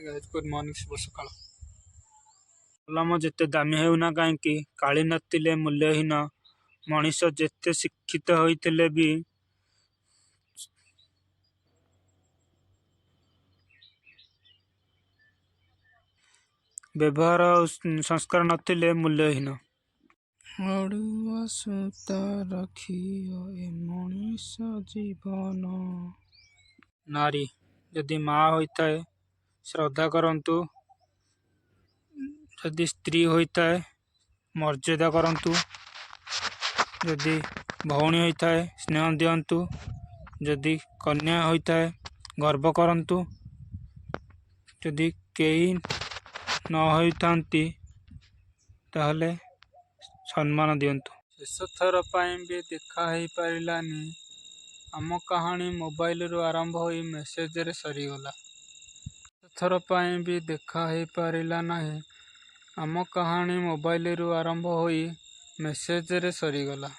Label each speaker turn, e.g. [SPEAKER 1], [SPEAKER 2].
[SPEAKER 1] Good morning, ଶୁଭ ସକାଳ। କଲମ ଯେତେ ଦାମୀ ହେଉନା କାହିଁକି, କାଳି ନଥିଲେ ମୂଲ୍ୟହୀନ। ମଣିଷ ଯେତେ ଶିକ୍ଷିତ ହୋଇଥିଲେ ବି ବ୍ୟବହାର ଆଉ ସଂସ୍କାର ନଥିଲେ ମୂଲ୍ୟହୀନ। ଅଡ଼ୁଆ ସୂତା ରଖିଅ ଏ ମଣିଷ ଜୀବନ। ନାରୀ ଯଦି ମା ହୋଇଥାଏ, ଶ୍ରଦ୍ଧା କରନ୍ତୁ। ଯଦି ସ୍ତ୍ରୀ ହୋଇଥାଏ, ମର୍ଯ୍ୟାଦା କରନ୍ତୁ। ଯଦି ଭଉଣୀ ହୋଇଥାଏ, ସ୍ନେହ ଦିଅନ୍ତୁ। ଯଦି କନ୍ୟା ହୋଇଥାଏ, ଗର୍ବ କରନ୍ତୁ। ଯଦି କେହି ନ ହୋଇଥାନ୍ତି, ତାହେଲେ ସମ୍ମାନ ଦିଅନ୍ତୁ। ଶେଷଥର ପାଇଁ ବି ଦେଖା ହେଇପାରିଲାନି। ଆମ କାହାଣୀ ମୋବାଇଲରୁ ଆରମ୍ଭ ହୋଇ ମେସେଜରେ ସରିଗଲା। ଶେଷଥର ପାଇଁ ବି ଦେଖା ହେଇପାରିଲା ନାହିଁ। ଆମ କାହାଣୀ ମୋବାଇଲରୁ ଆରମ୍ଭ ହୋଇ ମେସେଜରେ ସରିଗଲା।